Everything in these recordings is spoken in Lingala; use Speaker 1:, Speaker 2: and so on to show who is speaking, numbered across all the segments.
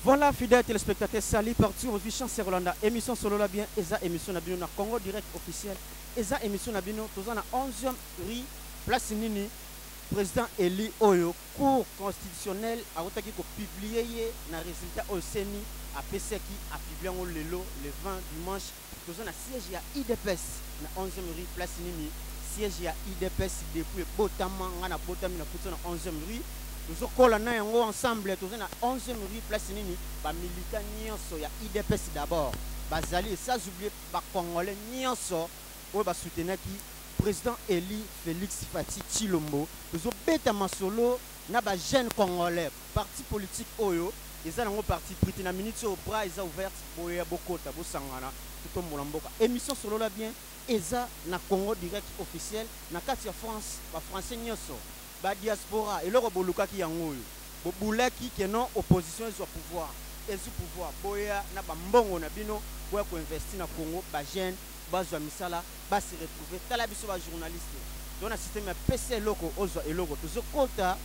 Speaker 1: Voilà, fidèles téléspectateurs, salut partout ozwi chance ya kolanda émission Solola Bien. Eza émission na bino na Congo Direct Officiel. Eza émission na bino, toza na 11e rue, place nini président élu oyo Cour constitutionnelle awutaki ko publier ye na resultat oyo CENI apesaki, a publier yango lelo le 20 dimanche. Toza na siège ya udps na 11e rue, place nini siège ya udps depuis ebotama, nga na botami na kuti na 11e rue, tozo kola na yango ensemble. Toza na 11e rue, place nini ba militants nyonso ya udps d'abord bazali, et sans oublier ba congolais nyonso oyo ba soutenaki président élu Félix Fatshi Tshilombo. Tozobeta masolo na ba jeunes congolais. Parti politique oyo eza nango parti pris te. Na minute oyo bras eza ouverte, boya bokota, bosangana, totombola mboka. Émission Solola Bien eza na Congo Direct Officiel na kati ya France. Ba français nyonso, ba diaspora, eloko bolukaki yango oyo bobulaki ke non, opposition ezwa pouvoir, ezwi pouvoir. Boya na bambongo na bino, boya koinvestir na Congo, ba jeunes bazwa misala, basi retrouver. Tala biso ba journaliste to na système ya pesa eloko ozwa eloko. Tozokota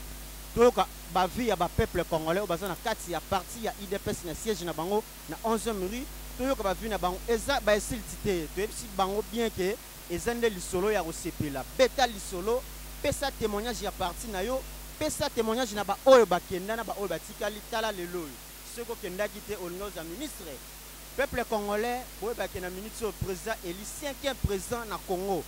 Speaker 1: toyoka ba vie ya bapeuple congolais oyo baza na kati ya parti ya UDPS na siège na bango na 11e rue. Toyoka bavie na bango. Eza bainsulte te, toyebisi bango bien ke eza nde lisolo ya kosepela. Beta lisolo, pesa témoignage ya parti na yo, pesa témoignage na baoyo bakenda na baoyo batikali. Tala lelo oyo, soki okendaki te, olingi ozwa ministre. Peuple congolais, boyebake na minute oyo président élu, cinquième président na Congo,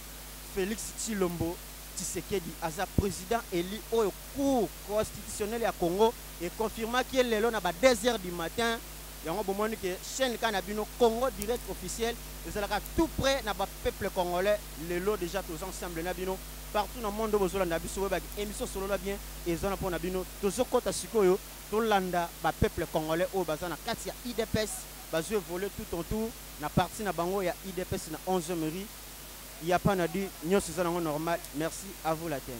Speaker 1: Félix Tshilombo Tshisekedi, aza président élu oyo Cour constitutionnelle ya Congo econfirmaki ye lelo na ba 2 heures du matin. Yango bomoni ke chaîne ka na bino Congo Direct Officiel ezalaka tout près na bapeuple congolais. Lelo déjà toza ensemble na bino partout na monde oyo bozolanda biso. Boyebaki émission Solola Bien eza na mpo na bino. Tozokɔta sikoyo, tolanda bapeuple congolais oyo baza na kati ya UDPS, bazo évoluer tout autour na parti na bango ya UDPS na 11e rue. Ya pas na di nyonso eza nango normal. Merci à vous, la team.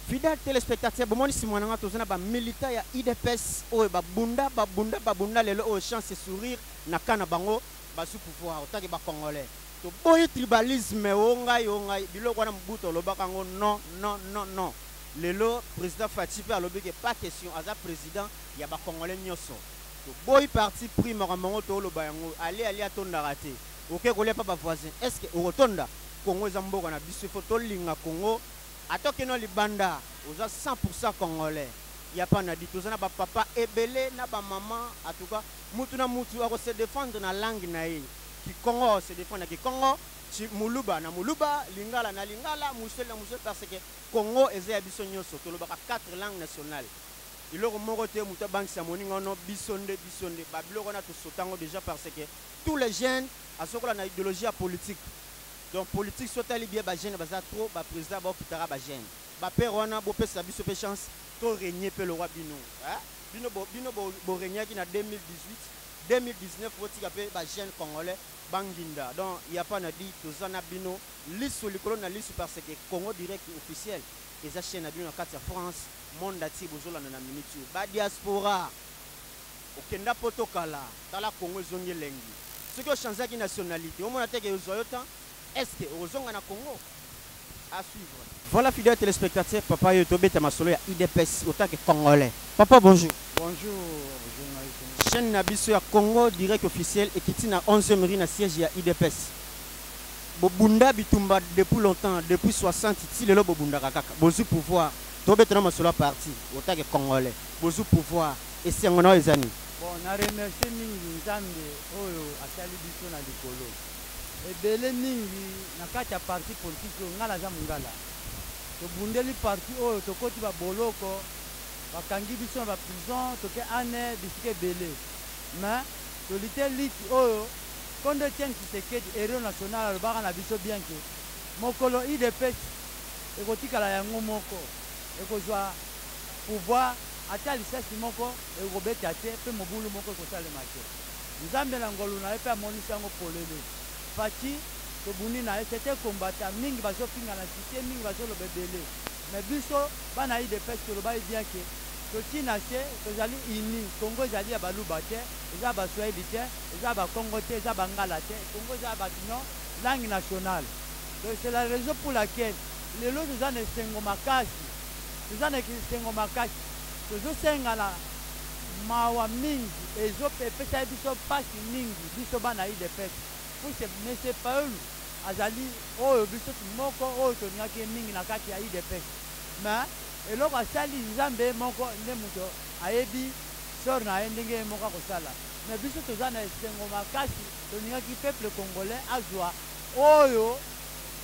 Speaker 1: Fidèle téléspectateur, bomoni nsima na nga toza na bamilitant ya UDPS oyo babunda, babunda, babunda. Lelo oyo chance sourire na ka na bango, bazwi pouvoir. Otaki bacongolais, toboyi tribalisme. O ngai, o ngai, biloko wana Mobutu alobaka yango, non, non, non, non. Lelo président Fatshi mpe alobi ke pas question, aza président ya bacongolais nyonso. Toboyi parti pris. Makambo yango tooloba yango, ale ali atondaka te, oke kolia mpa bavoisin, est ce que okotonda? Congo eza mboka na biso, ifo tolinga Congo. Ata okende libanda, oza 100 congolais. Ya pa na di toza na bapapa ebele na bamama. En tout cas, mutu na mutu akose défendre na langue na ye. Kikongo se défendre na kikongo, muluba na muluba, lingala na lingala, muswahili na muswahili, parce que Congo eza ya biso nyonso. Tolobaka quatre langues nationales. Eloko moko te moto abangisa moninga ono biso nde biso nde babiloko wana tosotango déjà, parce que tous les jeunes azokola na idéologie ya politique. Donc politique so otali bien, bajeune baza trop, baprésident baokitaka bajeune, bapere wana. Bopesa biso mpe chance to régner mpe lokwa bino. Bino bino boregnaki na 2018, 2019, botika mpe bajeune congolais banginda. Donc ya pas na di toza na bino liso likolo na liso, parce que Congo Direct Officiel eza chaîne na bino na kati ya France, monde entier bozolanda na minute oyo. Badiaspora, okenda mpo tokala, tala Congo ezongi elengi. Soki ochangeaki nationalité, omona teke ozwa yo temps, est ce que okozonga na Congo? À suivre. Voilà, fidèle téléspectateur, papa oyo tobeta masolo ya UDPS autant que congolais. Papa, bonjour.
Speaker 2: Bonjour, journaliste.
Speaker 1: Chaîne na biso ya Congo Direct Officiel ekiti na 11e rue na siège ya UDPS. Bobunda bitumba depuis longtemps, depuis 60 ti lelo bobundaka kaka. Bozwi pouvoir, tobeta na masolo ya parti. Autant que congolais, bozwi pouvoir, esengo na oyo eza nini?
Speaker 2: Bon, na remercie mingi Nzambe oyo asali biso na likolo ebele mingi na kati ya parti politique oyo. Ngai naza mongala, tobundeli parti oyo, tokoti baboloko, bakangi biso na baprison, toke ane bisika ebele, mais tolite liti oyo kondo Etienne Tshisekedi, héros national, alobaka na biso bien ke mokolo UDPS ekotikala yango moko, ekozwa pouvoir, ata lisasi moko ekobeta te mpe mobulu moko ekosalema te. Nzambe na ngolu na ye mpe amonisi yango polele. Fatshi, tobundi na ye, c'était combattant. Mingi bazofinga na cité, mingi bazoloba ebele, mais biso bana UDPS tolobaki bien ke totii na se, tozali uni. Congo ezali ya baluba te, eza ya baswahili te, eza ya bakongo te, eza bangala te. Congo eza ya bato non langue nationale. Donc c'est la raison pour laquelle lelo toza na esengo makasi, toza na esengo makasi. Tozosenga na Mawa mingi ezo epesaki biso pasi mingi biso bana udps puisque monsieur Fayulu azali oyo biso moko oyo tolingaki ye mingi na kati ya udps mais eloko asali Nzambe ye moko nde moto ayebi sort na ye ndenge ye moko akosala mais biso toza na esengo makasi tolingaki peuple congolais azua oyo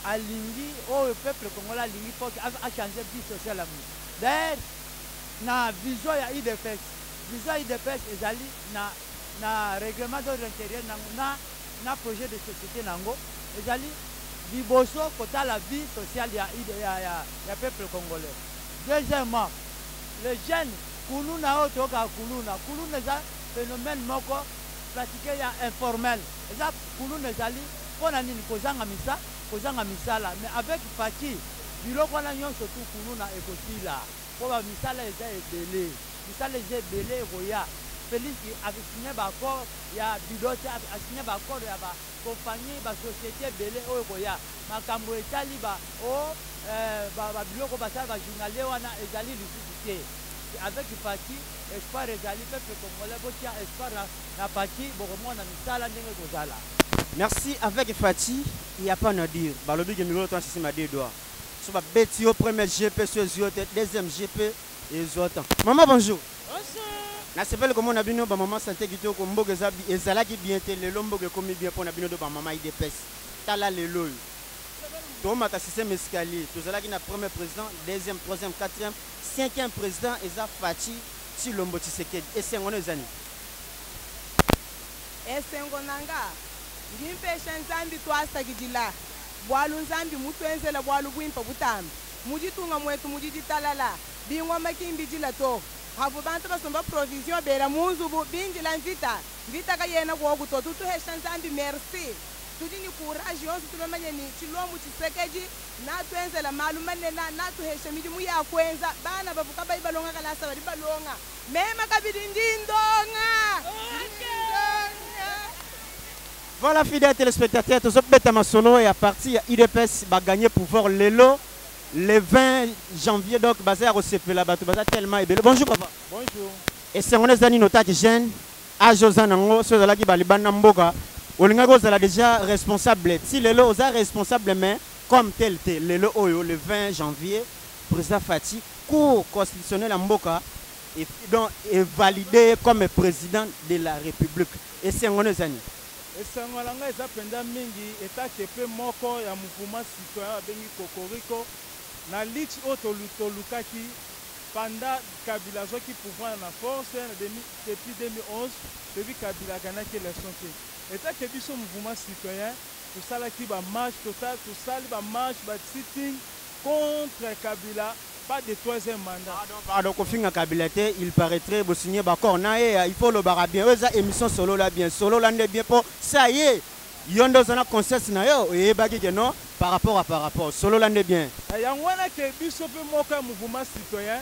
Speaker 2: alingi oyo peuple congolais alingi po a changer vie sociale ya mutu d'ailleurs Na vision ya udps, vision ya udps ezali na na reglement d'ordre interieur na yango na na projet de societe na yango ezali liboso kotala vie sociale ya ya ya ya peuple congolais. Deuxièmement, les jeunes kuluna oyo toyokaka kuluna, kuluna eza phenomène moko pratique ya informel, eza kuluna ezali mpo na nini? Kozanga misa kozanga misala mais avec Fatshi biloko wana nyonso tout kuluna ekosila. Po ba misala eza ebele. Misala eza ebele ekoya. Felix a signe ba accord ya bidon te, a signe ba accord ya ba compagnie, ba societe ebele oyo ekoya. Makambo etali ba oh ba biloko basala ba journalier wana ezali lisusu te. Avec Fatshi espoir ezali, peuple congolais botia espoir na Fatshi bokomona misala ndenge ekozala.
Speaker 1: Merci avec Fatshi il ya pas na dire balobi ke mikolo to asisi ma deux doigts. So ba beti yo premier GP so ezui yo te deuxième GP ezua temps. Maman bonjour.
Speaker 3: Bonjour.
Speaker 1: Na sepeli komona bino ba maman sante kitoko mboka eza ezalaki bien te lelo mboka ekomi bien pona bino do ba maman udps tala lelo oyo tomata système escalier tozalaki na premier président deuxième troisième quatrième cinquième président eza Fatshi Tshilombo Tshisekedi esengo no eza nini?
Speaker 3: Esengo na nga ndi mpesha Nzambi tuasakidila Bualu Nzambi mmutuenzele bualu buimpe butambe. Mu ditunga muetu mudi ditalala, bingoma ki mbidila to. Pavua bantu basomba provision bela mu nzubu bindila mvita, mvita kayena kuoku to. Tutuhesha Nzambi merci. Tudi ne courage yonso tubamanye ne, Tshilombo Tshisekedi natuenzela malu manene, natuhesha midimu ya kuenza. Bana bavua kabayi balonga kalasa badi balonga. Mema kabidi ndi ndonga. Ndi ndonga.
Speaker 1: Voilà fidèle téléspectateur, tozo beta masolo ya parti ya UDPS ba gagner pouvoir lelo le 20 janvier donc baza ya kosepela bato baza tellement ebele. Bonjour papa.
Speaker 4: Bonjour.
Speaker 1: Esengo na eza nini otaki jeune âge oza nango soki ozalaki ba libanda mboka olingaki ozala déjà responsable ti lelo oza responsable mais comme tel te lelo oyo le 20 janvier président Fatshi cour constitutionnelle ya mboka et donc est validé comme président de la République. Esengo no eza nini?
Speaker 4: Esengo na ngai eza mpenza mingi etake mpe moko ya mouvement citoyen babengi Kokoriko na lutte oyo tolukaki pendant Kabila azwaki pouvoir na force na depuis 2011 toyebi Kabila aganaki election te etake biso mouvement citoyen tosalaki ba marche tosali ba marche ba sitting contre Kabila pas de troisième mandat.
Speaker 1: Pardon, pardon, kofinga Kabila te, il paraîtrait bo signer ba accord na ye, il faut lobaka bien. Oyo eza émission solola bien, solola nde bien po ça y est. Yo nde oza na conscience na yo, oyebaki que non par rapport à par rapport. Solola nde bien.
Speaker 4: Yango wana ke biso pe moko ya mouvement citoyen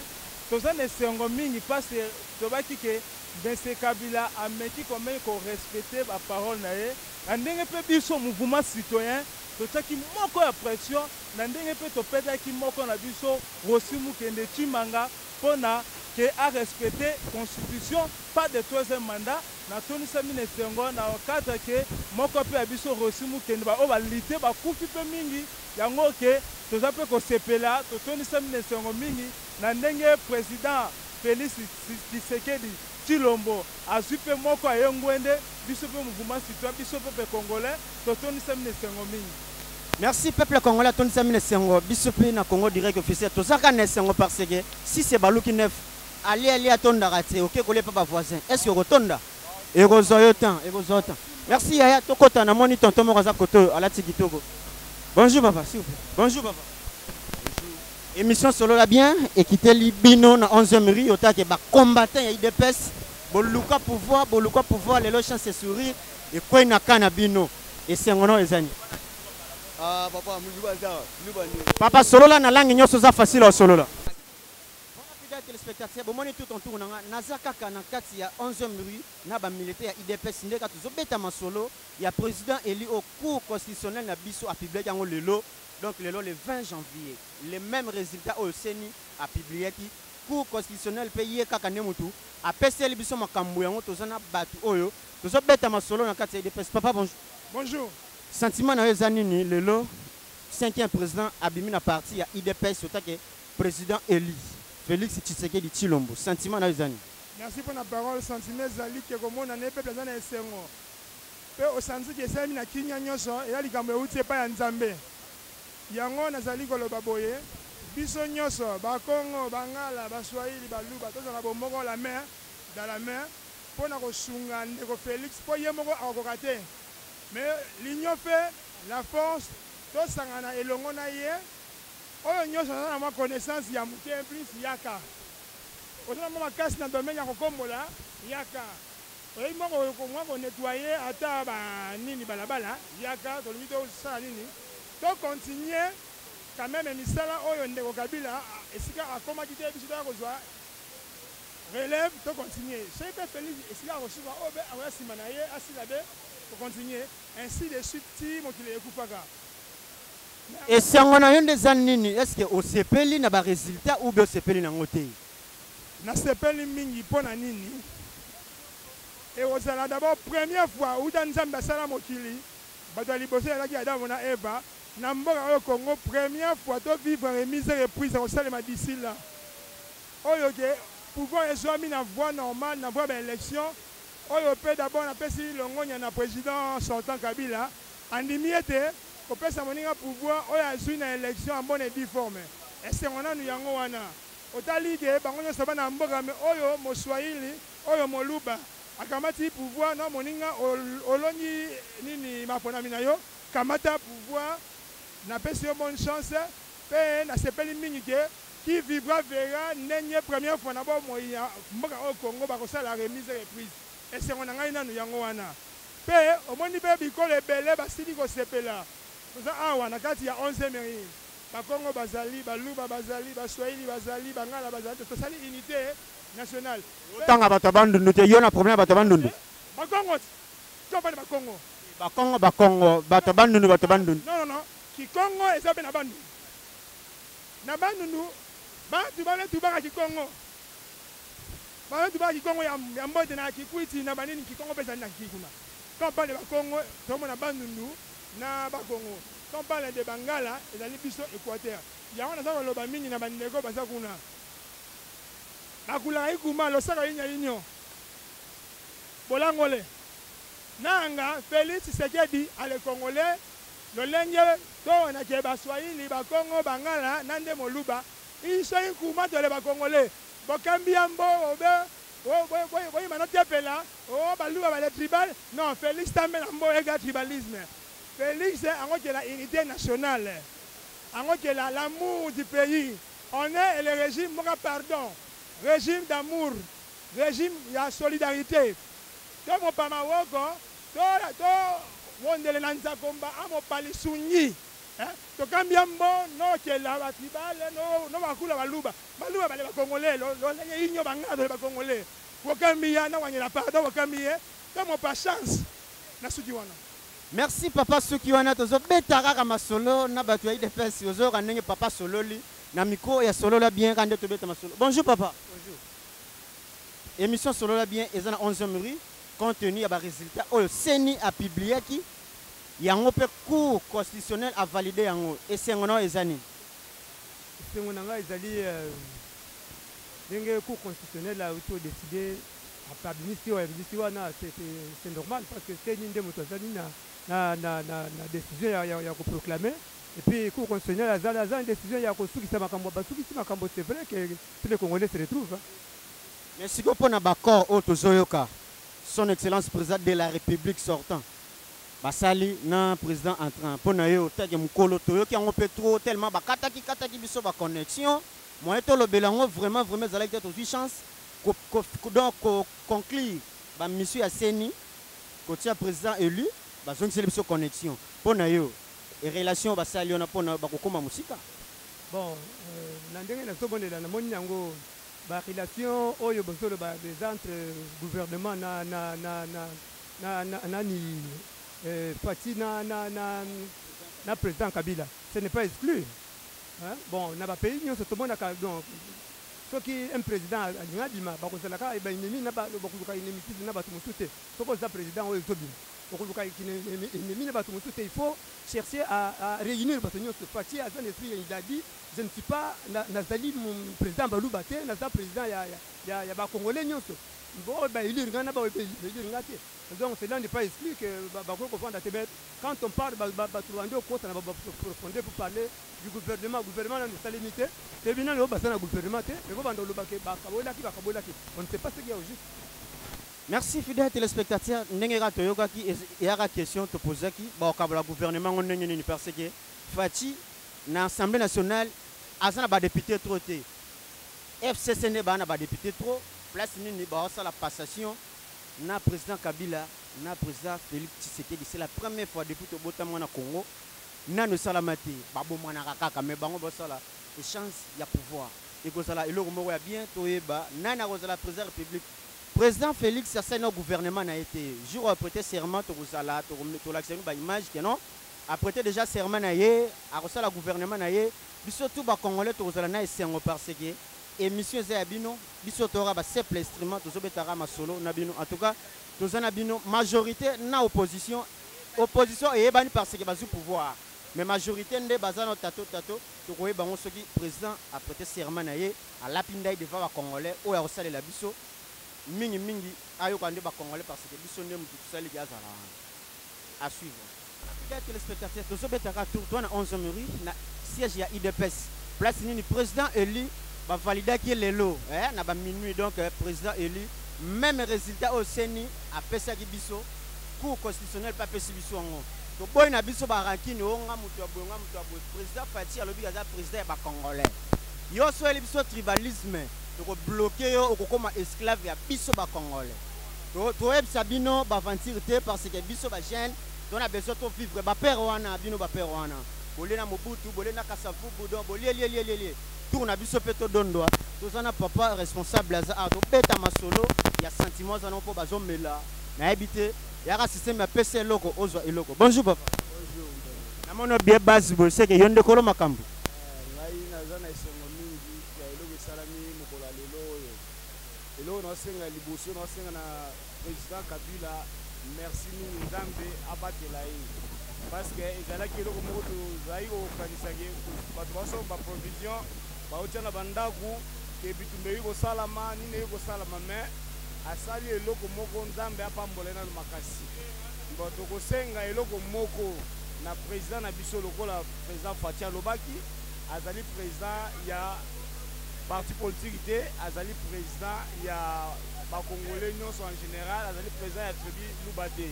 Speaker 4: toza na esengo mingi parce que tobaki ke Monsieur Kabila ameki quand même ko respecter ba paroles na ye na ndenge pe biso mouvement citoyen totiaki moko ya pression na ndenge mpe topedaki moko na biso Rossy Mukende Tshimanga pona que a respecter constitution pas de troisième mandat natonisami na esengo na cadre que moko mpe ya biso Rossy Mukende ba oyo ba lutter bakufi mpe mingi yango que toza mpe kosepela totonisami na esengo mingi na ndenge president Felix Tshisekedi Tshilombo azui mpe moko ya ye ngwende biso mpe mouvement citoyen biso peuple congolais totonisami na esengo mingi.
Speaker 1: Merci peuple congolais atondisami na esengo biso pe na Congo direct officiel toza kaka na esengo parce que 6 ebaluki 9 alia alia atondaka te oke kolia epa ba voisin est ce que okotonda ekozwa yo temps ekozwa yo temps merci yaya tokota namoni tonton moko aza kote oyo alati kitoko bonjour papa s'il vous plaît bonjour papa émission solola bien ekiteli bino na 11e rue otake ba combattant ya UDPS boluka pouvoir boluka pouvoir lelo chance sourire ekwei na ka na bino Esengo no eza nini?
Speaker 5: Ah papa muluba aza muluba nde.
Speaker 1: Papa solola na langue nyoso oza facile osolola. Voilà fidèle téléspectateur, bomoni tout autour na nga naza kaka na kati ya 11e rue na ba militaire ya UDPS nde kaka tozobeta masolo ya président élu au cour constitutionnel na biso a publiaki yango lelo donc lelo le 20 janvier le même résultat oyo CENI a publiaki. Cour constitutionnelle mpe ye kaka nde motu apeseli biso makambo yango. Toza na bato oyo tozobeta masolo na kati ya UDPS. Papa, bonjour.
Speaker 4: Bonjour.
Speaker 1: Sentiment na yo eza nini lelo, cinquième président abimi na parti ya UDPS, otake président élu Félix Tshisekedi Tshilombo? Sentiment na yo eza nini?
Speaker 4: Merci mpo na parole. Sentiment ezali ke komona ne peuple aza na esengo mpe osanziki esalemi na kimia nyonso. Eza likambo euti epai ya Nzambe. Yango nazali koloba boye: biso nyonso, Bakongo, Bangala, Baswahili, Baluba, tozala bomoko, la main dans la main, mpo na kosunga ndeko Félix, mpo ye moko akokoka te. Mais l'union fait la force. Tosangana elongo na ye. Oyo nyonso aza na mwa connaissance ya moke plus, yaka. Oza na mwa makasi na domaine ya kokombola, yaka. Oyebi mwa konettoyer ata banini balabala, yaka. Tolingi tosala nini? Tocontinue quand même misala oyo ndeko Kabila esika akomaki te. Biso toya kozwa relève, tocontinue. Soki mpe Félix esika akosuka, oyo mpe akoya nsima na ye asila be kocontinue, ainsi de suite ti mokili ekufaka.
Speaker 1: Esango na yo nde eza nini? Est ce que osepeli na barésultat ou bien osepeli nango te?
Speaker 4: Nasepeli mingi. Mpo na nini? Ekozala d'abord première fois uta Nzambe asala mokili, bato ya liboso ezalaki Adamu na Eva na mboka oyo Congo, première fois to vivre remise reprise ekosalema d'ici là, oyo ke pouvoir ezwami na voie normale, na voie baélection oyo. Mpe d'abord napesi longonya na président sortant Kabila, andimi ete kopesa moninga pouvoir oyo azwi na élection en bonne et due forme. Esengo nanu yango wana. Otali ke bango nyonso bana mboka, me oyo Moswahili, oyo Moluba akamati pouvoir na moninga. Olongi nini maponami na yo, kamata pouvoir. Napesi yo bonne chance mpe nasepeli mingi ke qui vivra verra, ndenge première fois na bomoi ya mboka oyo Congo bakosala remise reprise. Esengo na ngai nanu yango wana. Mpe omoni mpe bikolo ebele basili kosepela. Toza awa na kati ya 11e rue, Bakongo bazali, Baluba bazali, Baswahili bazali, Bangala bazali, tosali unité nationale.
Speaker 1: Otanga bato ya Bandundu te. Yo na problème ya bato ya Bandundu?
Speaker 4: Bakongo to bana Bakongo.
Speaker 1: Bakongo, Bakongo, bato ya Bandundu, bato ya Bandundu.
Speaker 4: Non, non, non, Kikongo eza mpe na Bandundu. Na Bandundu bantu baletu baka Kikongo, baletu baka Kikongo ya mbote na Kikwiti na banini. Kikongo mpe ezali na kuna. Quand on parle de Bakongo, tozomona Bandundu na Bakongo. Quand on parle de Bangala, ezali biso Équateur. Yango naza koloba mingi na bandeko baza kuna, bakulaka ikuma losaka inya inyo bolangole nanga Félix Tshisekedi ale Congolais lolenge towanake Baswahili, Bakongo, Bangala na nde Moluba iso ikuma tole Bakongolais bokambi ya mbo obe boyima notepela o Baluba bale tribal. Non, Félix tambe na mbo ega tribalisme. Félix angokela unité nationale, angokela l'amour du pays. On est le régime moka, pardon, régime d'amour, régime ya solidarité. To mopama woko to wondele na nzakomba amopa lisungi. Tokambi ya mbo nokela batribal no bakula Baluba. Baluba bale Bakongolais lolenge inyo Bangala tole Bakongolais. Bokambi ya na wanyela pardon, bokambi ye to mopa chance na suki wana.
Speaker 1: Merci papa. Soki wana tozobeta kaka masolo na bato ya UDPS. Ozoyoka ndenge papa sololi na micro ya Solola Bien. Kaka nde tobeta masolo. Bonjour papa.
Speaker 6: Bonjour.
Speaker 1: Émission Solola Bien eza na 11e rue. Compte tenu ya barésultat oyo CENI apubliaki yango mpe Cour constitutionnelle avalide yango, esengo na oyo eza nini?
Speaker 6: Esengo na ngai ezali ndenge Cour constitutionnelle auti odécide, abimisi oyo abimisi wana, c'est normal, parce que CENI nde moto azali na décision ya koproclamer, et puis Cour constitutionnelle aza na décision ya kosukisa makambo. Basukisi makambo, c'est vrai que tous les Congolais se retrouvent, hein.
Speaker 1: Mais sikoyo mpo na baaccord oyo tozoyoka Son Excellence Président de la République sortant basali na président entrant, mpo na ye otake mokolo toyoki yango mpe trop, tellement bakataki kataki biso baconnexion, moyen tolobela yango vraiment vraiment ezalaki te. Tozwi chance donc koconclure bamission ya CENI, kotia président élu, bazongiseli biso connexion. Mpo na yo, relation basali wana, mpo na bakokóma mosika?
Speaker 6: Bon, na ndenge nazobondela, namoni yango barelation oyo bozoloba eza entre gouvernement na nani, Fatshi na président Kabila, ce n'est pas exclu, hein? Bon, na bapays nyonso tomonaka, donc Soki un president alingi abima, bakozala kaka ba ennemis na ba, bakoluka inimitize na batu mosusu te. Soki oza president oyo ozo bima, okoluka ennemi na batu mosusu te. Il faut chercher à reunir bato nyonso. Fatshi aza na esprit ya il a dit je ne suis pas nazali president ya baluba te, naza president ya ba congolais nyonso. Oyo ba elire nga na ba oyo ba elire nga te. Donc cela n'est pas exclu que bakoki kovanda te mais quand on parle bato bandi kokota na ba profondeur pour parler du gouvernement, gouvernement nanu esalemi te, toyebi nanu oyo baza na gouvernement te mais bobanda koloba que bakabolaki bakabolaki, on ne sait pas ce qu'il y a au juste.
Speaker 1: Merci fidèle téléspectateur, ndenge kaka toyokaki eyaka question topozaki bakokabola gouvernement ngo ndenge nini parce que Fatshi na Assemblée nationale aza na ba député trop te, FCC nde baa na ba député trop, place nini baosala passation na président Kabila na président Félix Tshisekedi. C'est la première fois depuis tobotama na Congo nanu esalama te, babomanaka kaka mais bango basala échange ya pouvoir. Ekozala eloko moko ya bien toyeba nani akozala président ya République. Président Félix asali na gouvernement na ye te, jour aprêter serment tokozala tolakisa bino ba image que non aprêter déjà serment na ye, akosala gouvernement na ye. Biso tout ba congolais tokozala na esengo parce que émission eza ya bino, biso toyoka ba simple instrument tozobetaka masolo na bino. En tout cas toza na bino majorité na opposition. Opposition eyebani parce que bazwi pouvoir mais majorité nde baza na tato tato. Tokoyeba yango soki président aprêter serment na ye, alapi ndai devant ba congolais oyo akosalela biso mingi mingi, ayoka nde ba congolais parce que biso nde mutu tosaliki azala wana. À suivre. Fidèle téléspectateur, tozobetaka tour toi na 11e rue na siège ya UDPS, place nini président élu bavalidaki ye lelo na ba minuit. Donc président élu même résultat oyo CENI apesaki biso, cour constitutionnelle mpe apesi biso yango. Toboyi na biso ba rancune, oyo nga moto ya boye, nga moto ya boye. Président Fatshi alobi aza président ya ba congolais. Yo soyeli biso tribalisme, tokobloke yo, okokoma esclave ya biso ba congolais. Toyebisa bino baventure te parce que biso ba jeune tona besoin to vivre. Ba père wana, bino ba père wana bolie na Mobutu, bolie na Kasavubu, donc bolie lie lie lie lie, tour na biso mpe todondwa. Toza na papa responsable aza awa, tobeta masolo ya sentiment aza nango mpo bazomela nayebi te yaka système ya pesa eloko ozwa eloko. Bonjour papa.
Speaker 7: Bonjour.
Speaker 1: Namoni bien base boye, seke yo nde kolo makambo.
Speaker 7: Ngai naza na esengo mingi ya eloko esalami mokolo ya lelo oyo. Eloko naosenga liboso, naosenga na président Kabila merci mingi, Nzambe abatela ye, parce que ezalaki eloko moko tozalaki kokanisaki bato basomba baprovision baotia na bandako ke bitumba eyei kosalama nini eyei kosalama, mais asali eloko moko, Nzambe apambola ye nano makasi. Bon, tokosenga eloko moko na président na biso, lokola président Fatshi alobaki azali président ya parti politique te, azali président ya bakongolais nyonso en général, azali président ya tribu luba te.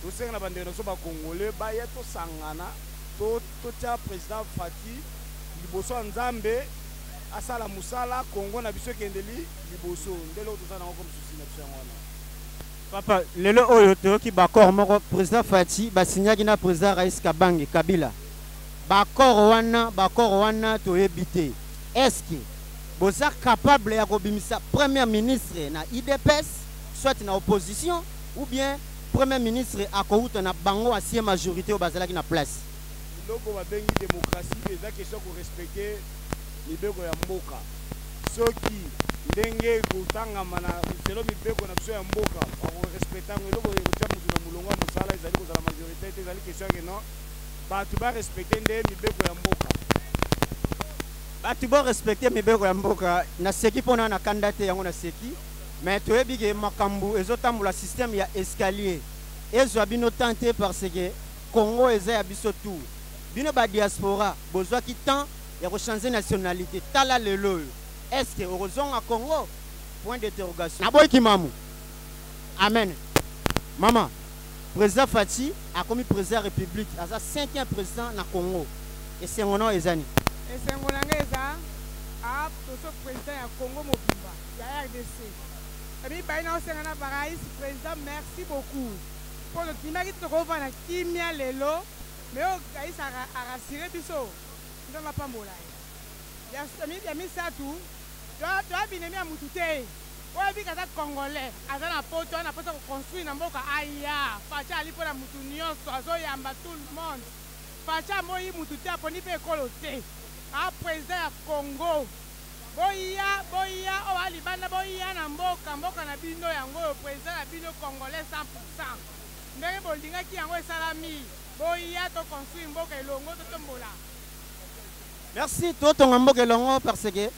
Speaker 7: Tosenga na bandeko na biso bakongolais baya tosangana, totia président Fatshi liboso ya Nzambe, asala mosala Congo na biso ekendeli liboso. Nde eloko toza nango comme souci na biso yango wana.
Speaker 1: Papa, lelo oyo toyoki baaccord moko président Fatshi basignaki na président Raïs Kabange Kabila. Baaccord wana, baaccord wana toyebi te. Est-ce que boza capable ya kobimisa premier ministre na UDPS soit na opposition, ou bien premier ministre akouta na bango ancien majorité oyo bazalaki na place?
Speaker 7: Eloko babengi démocratie eza question korespecte mibeko ya mboka. Soki ndenge kotangama na selo mibeko na biso ya mboka bakorespecte yango, eloko ekotia motu na molongo ya mosala ezali kozala majorité te. Ezali question ke non, bato barespecte nde mibeko ya mboka.
Speaker 1: Bato borespecte mibeko ya mboka. Naseki mpona na kanda te, yango naseki, mais toyebi ke makambo ezotambola système ya escalier, ezwa bino temps te parce que Congo eza ya biso tout. Bino ba diaspora bozwaki temps ya kochanger nationalité, tala lelo oyo, est ce que okozonga Congo? Point d'interrogation. Naboyiki mamu. Amen. Mama, président Fatshi akomi président ya République, aza 5e président na Congo. Esengo na eza nini?
Speaker 3: Esengo na ngai eza a toso président ya Congo mobimba ya RDC. Mibale na osenga na barais président merci beaucoup mpo tondimaki tokovanda kimia lelo, mais oyo rais arassurer biso, Nzambe apambola ye. Ya misato, toya binemi ya mutu te oyo bika aza congolais, aza na poto, na mposa koconstruire na mboka, aya. Fatshi ali mpona mutu nyonso, azoyamba tout le monde. Fatshi amoyi mutu te, aponi mpe ekolo te, a président ya Congo. Boya boya oyo ba libanda boya na mboka mboka na bino yango oyo president na bino congolais 100% ndenge bolingaki yango esalami boya to construire mboka elongo totombola.
Speaker 1: Merci totonga mboka elongo parce que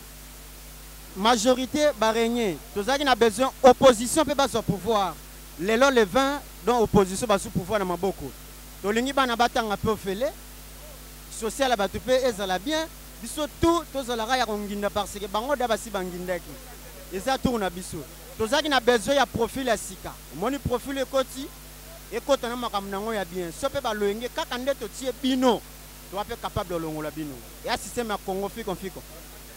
Speaker 1: majorité ba régner tozalaki na besoin opposition mpe bazwa pouvoir lelo le 20 donc opposition bazwi pouvoir na maboko tolingi bana batanga mpe ofele social ya bato mpe ezala bien biso tout tozalaka ya konginda parce que bango da basi bangindaki eza tour na biso tozalaki na besoin ya profil ya sika omoni profil ekoti ekota na makambo na yango ya bien so mpe baloyenge kaka nde totie bino toa mpe capable olongola bino ya système ya Congo fiko fiko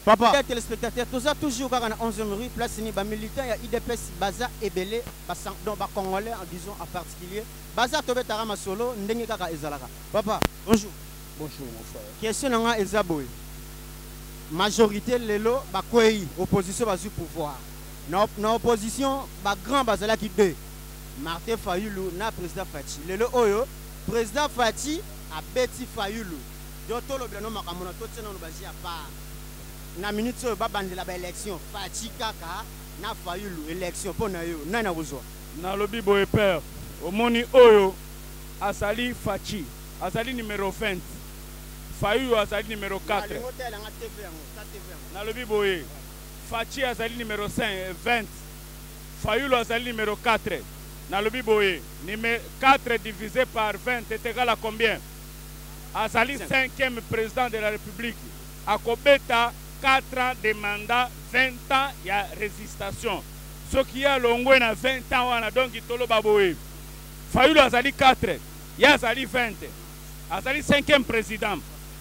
Speaker 1: papa ya téléspectateur toza toujours kaka na 11e rue place ni bamilitant ya UDPS baza ebele ba, donc bacongolais en disons en particulier baza tobetaka masolo ndenge kaka ezalaka. Papa, bonjour.
Speaker 8: Bonjour mon frère.
Speaker 1: Question na nga eza boye, majorité lelo bakwei, opposition bazwi pouvoir. Na, na opposition ba grand bazalaki deux, Martin Fayulu na président Fatshi. Lelo oyo président Fatshi abeti Fayulu. Donc tolobela no makambo na totia nano baji à part. Na minute oyo babandela ba élection Fatshi kaka na Fayulu élection mpo na yo nani akozwa?
Speaker 4: Nalobi boye père, omoni oyo azali Fatshi azali numero 20, Fayulu azali numero 4. Nalobi boye Fatshi azali numero 5, 20, Fayulu azali numero 4. Nalobi boye 4 divisé par 20 est égal à combien? Azali 5e président de la République, akobeta 4 ans de mandat, 20 ans ya résistation. Soki ye alongwe na 20 ans wana, donc toloba boye Fayulu azali 4, ye azali 20, azali 5e président.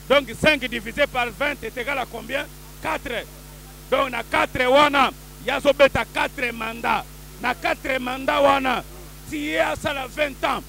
Speaker 4: Donc 5 divisé par 20 est égal à combien? 4. Donc na 4 wana ye azobeta 4 mandat. Na 4 mandat wana ti ye asala 20 ans,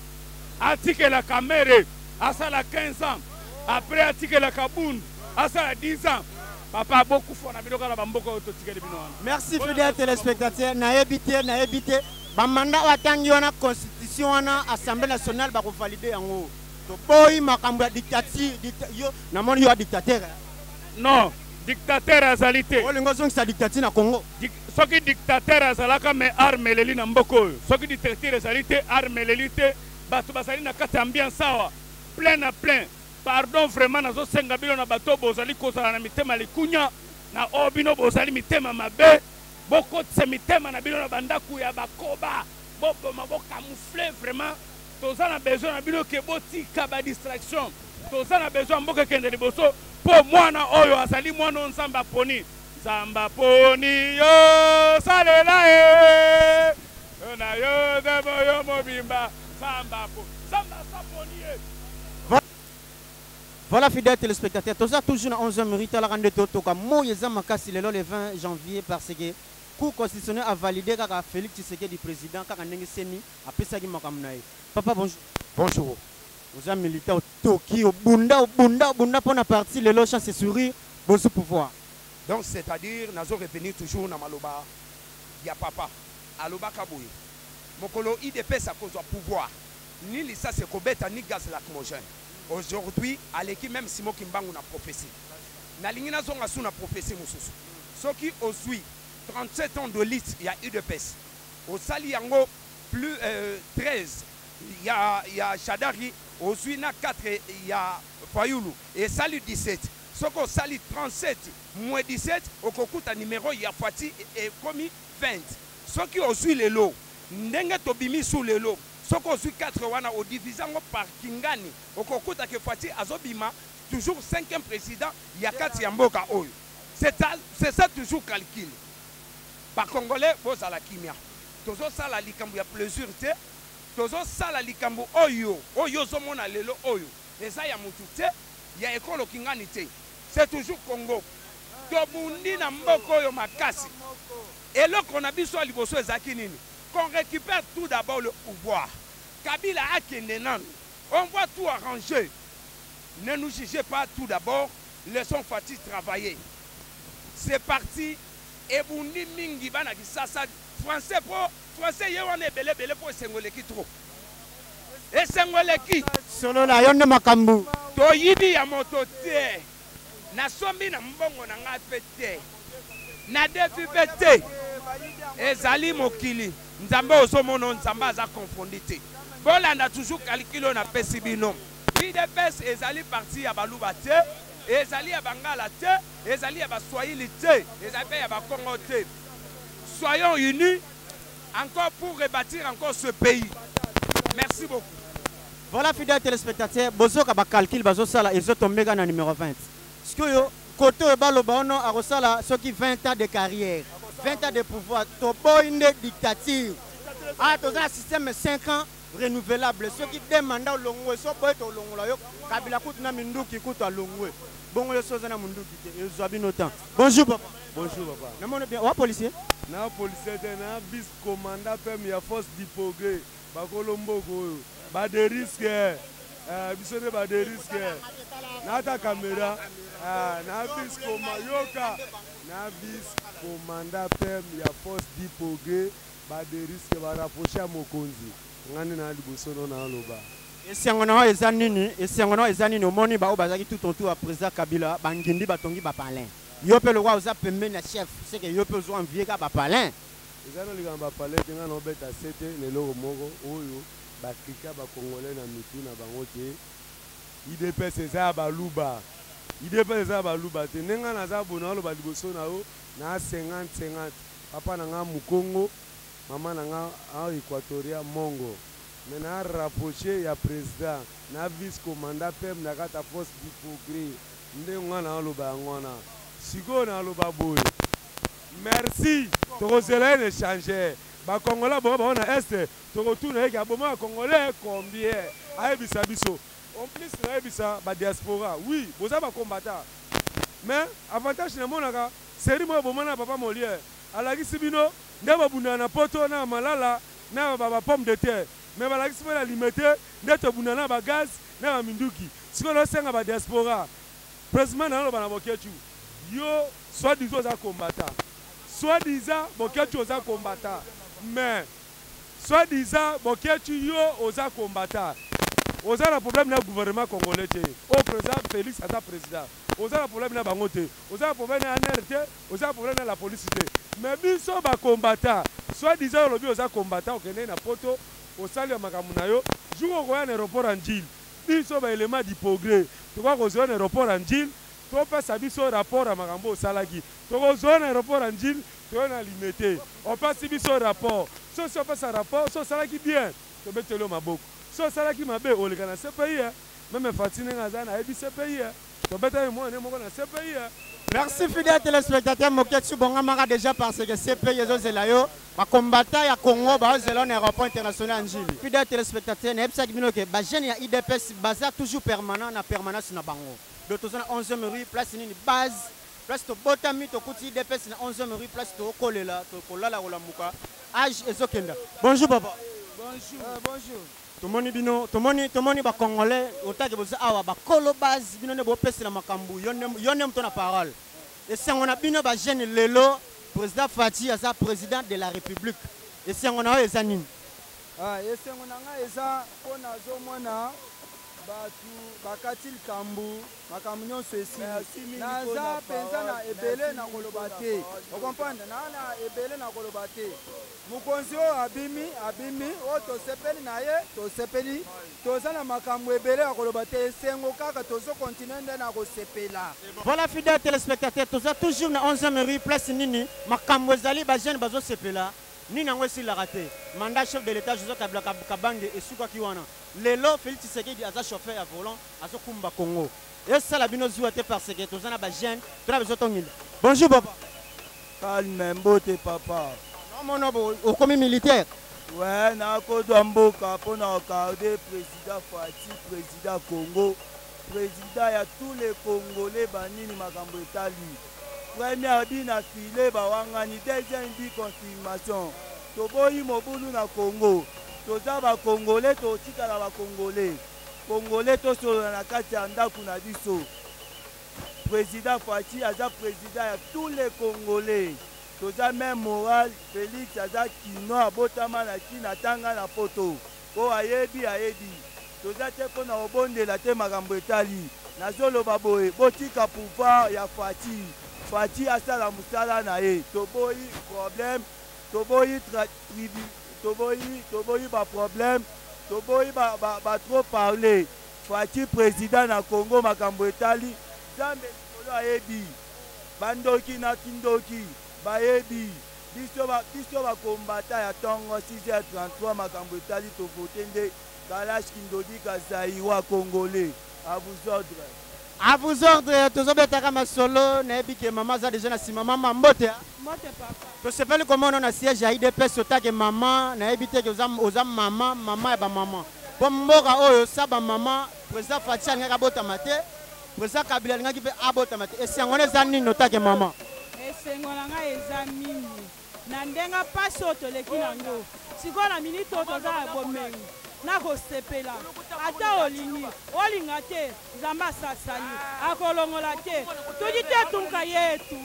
Speaker 4: atikela Kamere asala 15 ans, après atikela Kabund asala 10 ans. Papa bokufa na bino kaka na bamboka oyo totikeli bino wana.
Speaker 1: Merci fidèle téléspectateur, nayebi te, nayebi te bamanda oyo atangi wana constitution wana assemblée nationale bakovalide yango. Toboyi makambo ya dictature, yo namoni yo ya dictateur.
Speaker 4: Non, dictateur azali te.
Speaker 1: Olingi ozongisa dictature na Congo?
Speaker 4: Soki dictateur azalaka me arme eleli na mboka oyo. Soki dictature ezali te, arme eleli te, bato bazali na kati ya ambiance awa plein na plein. Pardon vraiment nazosenga bino na bato bozali kozala na mitema likunya na oyo bino bozali mitema mabe, bokotisa mitema na bino na bandako ya bakoba, boboma, bocamoufle vraiment. Toza na besoin na bino ke botika ba distraction. Toza na besoin ya mboka ekende liboso po mwana oyo azali mwana oyo Nzambe aponi. Nzambe aponi yo, salela ye na yo nde moyo mobimba. Nzambe apo, Nzambe asaponi ye.
Speaker 1: Voilà fidèle téléspectateur, toza toujours na 11e rue talaka nde totoka moi eza makasi lelo le 20 janvier parce que Cour constitutionnelle a validé kaka Félix Tshisekedi président kaka ndenge seni apesaki makambo na ye. Papa bonjour.
Speaker 8: Bonjour.
Speaker 1: Oza militant otoki obunda obunda obunda pona parti lelo chance et sourire bozu pouvoir.
Speaker 8: Donc c'est-à-dire nazo revenir toujours na maloba ya papa alobaka boye mokolo UDPS akozwa pouvoir ni lisasi ekobeta ni gaz lacrymogène. Aujourd'hui aleki meme Simon Kimbangu na prophetie. Nalingi nazonga su na prophetie mosusu. Soki ozui 37 ans de lutte ya UDPS osali yango plus 13 ya Shadary ozui na 4 ya Fayulu esali 17. Soki osali 37 moins 17 okokuta numero ya Fatshi ekomi 20. Soki ozui lelo ndenge tobimi su lelo soki ozui 4 wana o diviser yango par kingani okokuta ke Fatshi azobima toujours 5e president ya kati ya mboka oyo. C'est ça toujours calcul. Ba congolais bozala kimia. Tozosala likambo ya plaisir te. Tozosala likambo oyo oyo ozomona lelo oyo eza ya mutu te, ya ekolo kingani te. C'est toujours Congo. Tobundi na mboka oyo makasi. Eloko na biso ya liboso ezalaki nini? Qu'on récupère tout d'abord le pouvoir. Kabila akende nanu. On va tout arranger. Ne nous jugez pas tout d'abord, laissons Fatshi travailler. C'est parti ebundi mingi bana Kisasa français po français ye wana ebele ebele po esengo eleki trop. Esengo eleki.
Speaker 1: Solola yo nde makambo.
Speaker 8: Toyibi ya moto te. Nasombi na mbongo na ngai pe te. Nadefi mpe te. Ezali mokili. Nzambe ozomona Nzambe aza confondi te. Bolanda toujours calcul oyo napesi bino. Udps ezali parti ya baluba te, ezali ya bangala te, ezali ya baswahili te, ezali mpe ya bakongo te. Soyons unis encore pour rebâtir encore ce pays. Merci beaucoup.
Speaker 1: Voilà fidèle téléspectateur, bozoka ba calcul bazosala ezo tomber na numéro 20. Sikoyo kote oyo baloba ono akosala soki 20 ans de carrière, 20 ans de pouvoir, toboyi nde dictature. Ah toza na système 5 ans renouvelable, soki deux mandats olongwe, so boye tolongola yo Kabila kutu na minduki kutu alongwe. Bongo yo so oza na munduki te, ezwa bino temps. Bonjour papa.
Speaker 9: Bonjour papa.
Speaker 1: Namoni bien, wa policier?
Speaker 9: Na policier te, na vice commandant PM ya force du progrès. Bakolo mboka oyo ba de risque eh, biso nde ba de risque nata kamera eh, na vice koma yoka na vice commandant PM ya force du progrès ba de risque ba rapproche ya mokonzi nga nde na liboso no naloba.
Speaker 1: Esengo na yo eza nini? Esengo na yo eza nini? Omoni ba oyo bazalaki tout autour ya president Kabila ba ngindi batongi ba palin. Yo pe lokola oza pembeni ya chef, c'est que yo pe ozo envier kaka ba palin.
Speaker 9: Eza na likambo ya palais te nga nao beta sete na eloko moko oyo ba clika ba congolais na mitu na bango ke udps eza ya baluba udps eza ya baluba te nde nga naza boye nao loba liboso na yo na 50 50 papa na nga mukongo maman na nga a equatoria mongo mais na rapproche ya president na vice commandant pem na kati ya force du progrès nde nga nao loba yango wana sikoyo na loba boye Merci tokozela ye na echangeur ba congolais aboma bango na est tokotuna ye ke aboma ba congolais combien ayebisa biso en plus nayebisa ba diaspora oui boza ba combattant mais avantage namonaka serie moko eboma na papa Molière alakisi bino nde bobundana na poto na malala na ba pomme de terre mais balakisi bino na limete nde tobundana na ba gaz na ba minduki sikoyo naosenga ba diaspora President naloba na Boketshu yo soit disant oza combattant soit disant Boketshu oza combattant mais soit disant Boketshu yo oza combattant oza na problème na gouvernement congolais te oyo president Felix aza president oza na problème na bango te oza na problème na ANR te oza na problème na la police te mais biso ba combattant soit disant olobi oza combattant okendeki na poto osali ya makambo na yo jour okoya na aéroport ya Ndjili Biso ba elements du progrès tokoka kozwa yo na aeroport ya Ndjili topesa biso rapport ya makambo oyo osalaki. Tokozwa yo na aeroport ya Ndjili toye na Limete opesi biso rapport. Soki osi opesa rapport soki osalaki bien tobeteli yo maboko soki osalaki mabe oleka na CPI eh. Meme Fatshi ndenge aza wana ayebi CPI eh. Tobetaki mwana ne moko na CPI eh.
Speaker 1: Merci fidèle téléspectateur Moketsu bongamaka déjà parce que CPI ezozela yo ba combattants ya Congo bazozela yo na aéroport international ya Ndjili. Fidèle téléspectateur nayebisaki bino ke ba jeunes ya UDPS baza toujours permanent na permanence na bango. Donc toza na 11e rue place nini base place tobotami tokuti UDPS na 11e rue place tokolela tokolala kolamuka age ezokenda. Bonjour papa.
Speaker 10: Bonjour. Bonjour.
Speaker 1: Tomoni bino, tomoni, tomoni ba congolais otake boza awa ba kolo base bino nde bopesela makambo yo nde yo nde moto na parole. Esengo na bino ba jeune lelo président Fatshi aza président de la République. Esengo na yo eza nini?
Speaker 10: Ah, esengo na ngai eza mpo nazomona bato bakati likambo makambo nyonso esili. Naza mpenza na ebele na koloba te, okomprendre, naa na ebele na koloba te. Mokonzi oyo abimi abimi oyo tosepeli na ye tosepeli toza na makambo ebele ya koloba te esengo kaka tozo continuer nde na kosepela.
Speaker 1: Voilà fidèle téléspectateur toza toujours na 11e rue place nini makambo ezali ba jeunes bazo sepela nini yango esilaka te mandat chef de l'état Joseph Kabila Kabange esukaki wana lelo Félix Tshisekedi aza chauffeur ya volant azo kumba Congo esala bino zuwa te parce que toza na ba jeunes tona besoin tonginda. Bonjour papa.
Speaker 10: Calme mbote papa.
Speaker 1: Naomona okomi militaire.
Speaker 10: Ouais, nakozwa mboka mpo na kogarde président Fatshi, président Congo, président ya tous les Congolais banini makambo etali. Première bi na filet bawangani, deuxième bi confirmation. Toboyi mobulu na Congo. Toza ba Congolais, totikala ba Congolais. Congolais tosolola na kati ya ndako na biso. President Fatshi aza president ya tous les congolais toza meme moral Felix aza kinois abotama na kin atanga na poto oyo ayebi ayebi toza te pona kobondela te makambo etali nazoloba boye botika pouvoir ya Fatshi. Fatshi asala mosala na ye. Toboyi problème, toboyi tribu, toboyi, toboyi ba problème, toboyi ba, ba, ba trop parler. Fatshi president na Congo makambo etali Nzambe likolo ayebi. Bandoki na kindoki bayebi. Biso ba, biso ba combattants ya tongo 6h33 makambo etali to voter nde Kalash Kindodika Zaïrois Congolais. À vous ordres.
Speaker 1: À vous ordres, tozobetaka masolo, nayebi ke mama aza deja na nsima. Mama, mbote. Ah.
Speaker 11: Mbote papa.
Speaker 1: Tosepeli komona na siège ya UDPS otake mama, nayebi te ke oza, oza mama, mama ya ba mama. Po mboka oyo sa ba mama, président Fatshi alingaki abotama te, président Kabila alingaki mpe abotama te. Esengo wana eza nini otake mama?
Speaker 11: Esengo na ngai eza mingi na ndenge mpasi oyo toleki nango sikoyo na miniti oyo toza na bomengo na kosepela. Ata olingi olinga te, Nzambe asasali akolongola te. Tudi te tunka yetu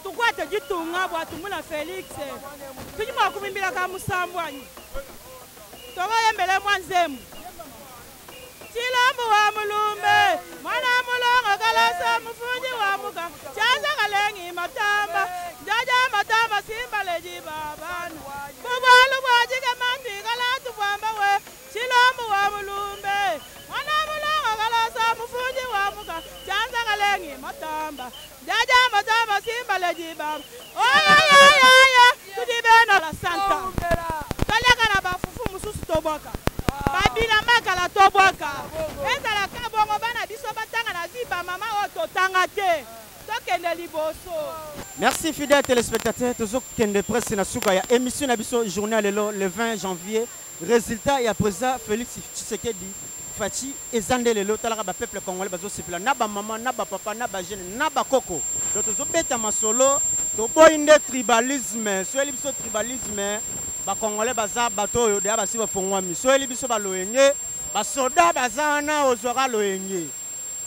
Speaker 11: tukwate ditunga bua tumuna Felix tudi mua kubimbila musambu anyi tokoyembele mwa nzembo Tshilombo wa mulumbe mwana mulongo kalasa mufundi wa muka tshianza kalengi matamba njaja matamba simba leji babana bubwalu bwa jikema twikala tubwamba we Tshilombo wa mulumbe mwana mulongo kalasa mufundi wa muka tshianza kalengi matamba njaja matamba simba leji baba oyoyoyoyo tudi bena la santa toliaka na bafufu mosusu tobwaka babilamba kala tobwaka ezalaka bongo bana biso batanga na vie bamama oyo totanga te tokende liboso.
Speaker 1: Merci fidèle téléspectateur, tozokende presque na suka ya émission na biso journée ya lelo le 20 janvier. Résultat ya président Félix Tshisekedi Fatshi eza nde lelo. Talaka ba peuple congolais bazosepela na ba mama na ba papa na ba jeune na ba koko. Donc tozobeta masolo, toboyi nde tribalisme. Soyeli biso tribalisme, ba congolais baza bato oyo deya basi bafongwami. Soyeli biso ba loyenge, ba soda baza wana ozwaka loyenge.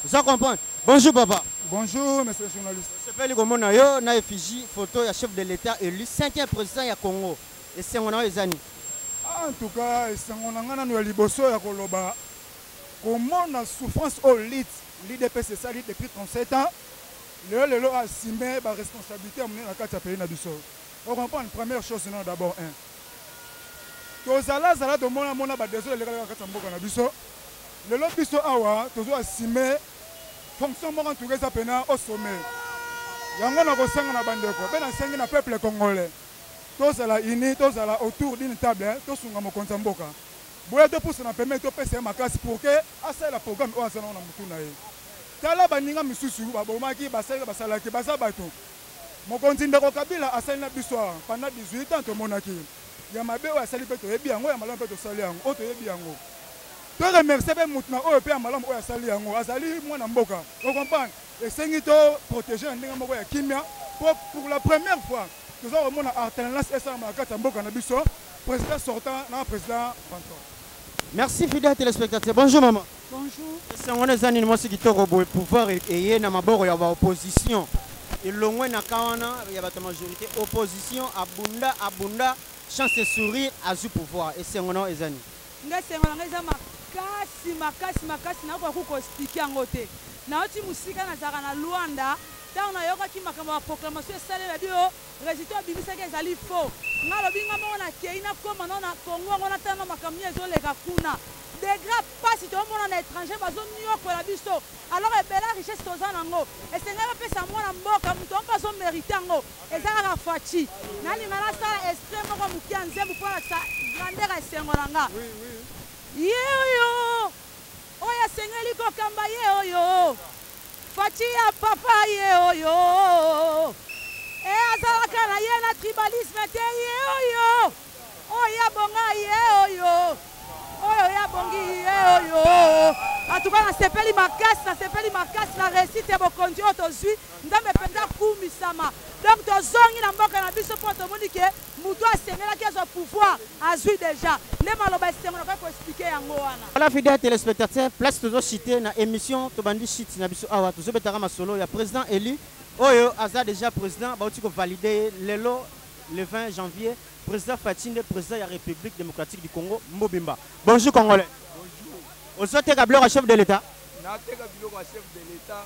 Speaker 1: Oza comprendre? Bonjour papa.
Speaker 12: Bonjour monsieur le journaliste.
Speaker 1: Sepeli komona yo na effigie photo ya chef de l'État élu 5e président ya Congo. Esengo na yo eza nini?
Speaker 12: En tout cas, esengo na ngai nanu ya liboso ya koloba komona souffrance oyo lit l'IDPS esali depuis 37 ans lelo lelo assumer ba responsabilité ya monene na kati ya pays na biso. O comprendre première chose nano d'abord un tozala zala tomona mona ba desole elekaka na kati ya mboka na biso lelo biso awa tozo assumer fonction moko en tout cas eza pena au sommet yango nakosanga na bandeko mpe nasengi na peuple congolais tozala unis, tozala autour d'une table, tosunga mokonzi ya mboka. Boya topusana pembeni, topesa ye makasi pour que asalela programme oyo aza nango na mutu na ye. Tala baninga misusu babomaki, basali na basalaki, baza bato. Mokonzi ndeko Kabila asali na biso awa pendant 18 ans, tomonaki ya mabe oyo asali mpe toyebi yango, ya malamu mpe tosali yango, oyo toyebi yango. To remercier mpe moto na oyo mpe ya malamu oyo asali yango, azali mwana mboka. O comprendre? Esengi to proteger na ndenge moko ya kimia po pour la première fois toza komona alternance esalama na kati ya mboka na biso, président sortant na président rentrant.
Speaker 1: Merci fidèle téléspectateur. Bonjour maman.
Speaker 11: Bonjour.
Speaker 1: Esengo wana eza nini mwasi kitoko boye pouvoir eye na maboko ya ba opposition elongwe na ka wana ya bato ya majorité opposition abunda abunda chance sourire azwi pouvoir esengo na yo eza nini?
Speaker 11: Nga esengo na nga eza makasi makasi makasi nakoka ko expliquer yango te. Nauti mosika nazalaka na Luanda tango nayokaki makambo ya proclamation esaleli babi oh resultat obimisaki ezali faux. Nga alobi nga moko nakeyi nakoma nano na Congo yango natala nano makambo nini ezoleka kuna. Degre ya pasi tozomona na etranger bazoniokola biso alors ebele ya richesse toza nango esengeli bapesa mwana mboka moto yango mpe azo merite yango eza kaka Fatshi. Nalinga nasala extrait moko moke ya nzembo mpo nalakisa grandeur ya esengo na nga. Ye oyo oyo asengeli kokamba ye oyo Fatshi ya papa ye oyo e azalaka na ye na tribalisme te ye oyo oyo abonga ye oyo oyo ya bongi ye oyo. En tout cas nasepeli makasi, nasepeli makasi na réussite ya bokonzi oyo tozwi. Nzambe mpenza akumisama. Donc tozongi na mboka na biso mpo tomoni ke moto asengelaki azwa pouvoir azwi deja. Nde maloba esengo nakoki ko expliquer yango wana.
Speaker 1: Voilà fidèle téléspectateur, place tozo chiter na émission tobandi chute na biso awa tozobetaka masolo ya président élu oyo aza déjà président bauti ko valider ye lelo le 20 janvier président Fatshi nde président ya République démocratique du Congo mobimba. Bonjour congolais.
Speaker 5: Bonjour.
Speaker 1: Ozoteka biloko ya chef de l'État?
Speaker 5: Nateka biloko ya chef de l'État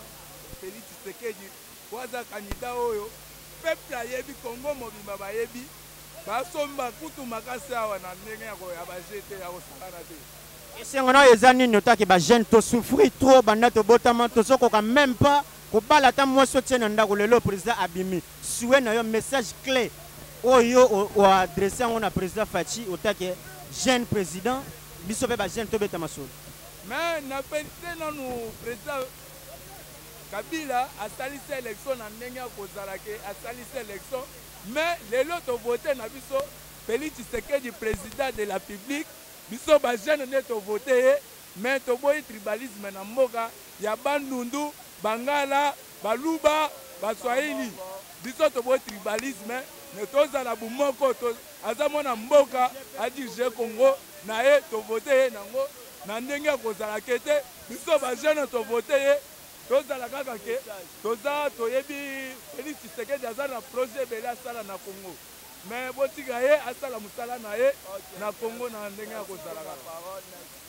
Speaker 5: Félix Tshisekedi.
Speaker 4: Po aza candidat oyo peuple ayebi, Congo mobimba bayebi, basomba kutu makasi awa na ndenge ya ba jeux te, ya kosakana te.
Speaker 1: Esengo nayo eza nini otake ba jeune to souffrir trop banda tobotama tozokoka meme pas kobala ata mwasi otie na ndako lelo president abimi souhait nayo message cle oyo o adresse yango na president Fatshi otake jeune president biso pe ba jeune tobeta masolo.
Speaker 4: Mais na felicite nanu president Kabila asalisi election na ndenge ya kozala ke asalisi election mais lelo to vote na biso Felix Tshisekedi president de la publique biso ba jeune nde to vote ye mais toboyi tribalisme na mboka ya bandundu bangala baluba baswahili biso toboyi tribalisme mais tozala bumoko to, aza mwana mboka a dirige Congo na ye to vote ye nango na ndenge ya kozala ke te biso ba jeune to vote ye tozala kaka ke toza toyebi Felix Tshisekedi aza na projet ebele asala na Congo mais botika ye asala mosala na ye na Congo na ndenge ya kozala kaka.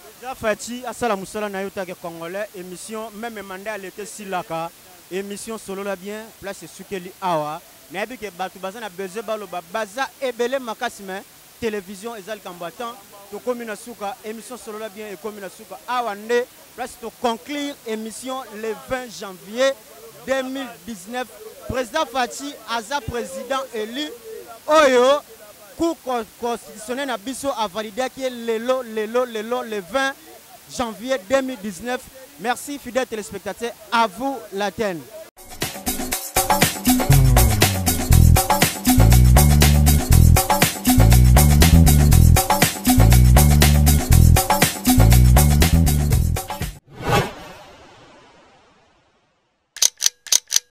Speaker 1: President Fatshi asala musala naye otake congolais emission meme mandat ya l'etat esilaka emission solola bien place esukeli awa nayebi ke batu baza na besoin baloba baza ebele makasi mais television eza likambo ya temps tokomi na suka emission solola bien ekomi na suka awa nde place to conclure emission le 20 janvier 2019 président Fatshi aza président élu oyo cour constitutionnelle na biso avalidaki ye lelo lelo lelo le 20 janvier 2019 merci fidèle téléspectateur à vous l'antenne.